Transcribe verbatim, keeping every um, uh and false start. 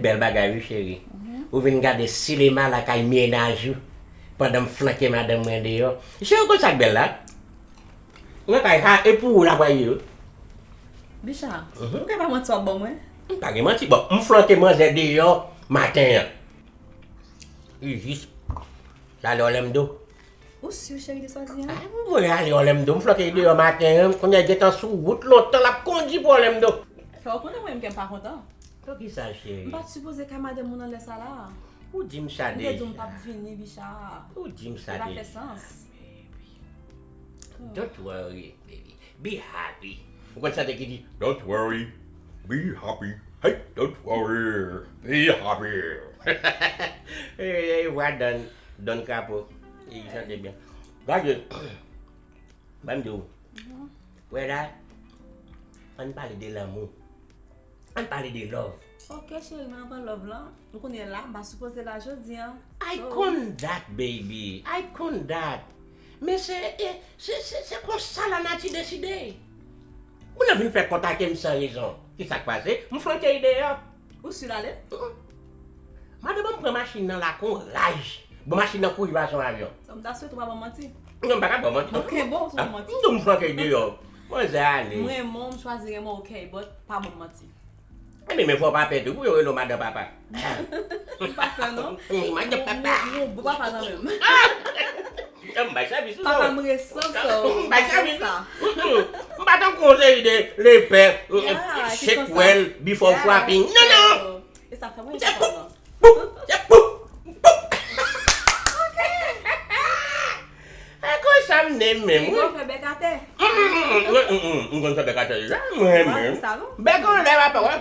Bèl bagay wi cheri. Ou vin gade sinema lakay mennaj ou pandan m flanke madanm mwen deyò. Cheri, ou konn sa k bèl la? Ou nan kay sa, e pou ou l ap rayi wi. Bicha, ou ka pa manti w ap ban mwen? M pa gen manti. Bon, m flanke manzè deyò maten an. Li jis l ale Orlando. Ou si cheri de swazi an? Ah, m voye ale Orlando, m flanke l deyò maten an, kounye a l gentan sou wout lontan l ap kondi pou Orlando. Fè w konnen mwen menm kè m pa kontan. Pou kisa cheri? M pa t sipoze kay madanm moun nan lè sa la. Ou di m sa deja. M te di w m p ap vini, Bicha. Ou di m sa deja. Li pa fè sans. Don't worry, baby. Be happy. Ou konn chante ki di, "Don't worry, be happy. Hey, don't worry, be happy." Ey, ey, vwa Don, Don Kapo. Li chante byen. Gade, ban m di w. Wè la, ann pale de lanmou. Ann pale de love. Ok, cheri, men anvan love lan, ou konnen la, m pa sipoze la jodi an. I konn dat, baby. I konn dat. Men se, e, se, se, se konsa lanati deside. Moun nan vin fè kont ak m san rezon. Kisa k pase? M flanke l deyò. Ou si l ale? Madanm an pran machin nan la kon raj. Bon, machin nan kouri pase yon avyon. So, m ta swete w pa ban m manti. Non, m pa ka ban w manti. Ok, bon, si w ban m manti. M di w m flanke l deyò. Manzè ale. M renmen w, m chwazi renmen w, ok, but pa ban m manti. Ebyen, men fò w pa pè tou, pou yo rele w madan papa. M pa pè non. Madan papa. Yon bon papa kanmenm. M bay sèvis ou. Papa m resan sa. M bay sèvis ou. M pa tankou yon seri de lepè, shake well before flapping. Non, non. E sa fè mwen. Se pou, pou, se pou, pou. E konsa m ne menm, wi. Ou konn fè bèk atè. M konn fè bèk atè deja, mwen menm. Bèk anlè, papa, wè.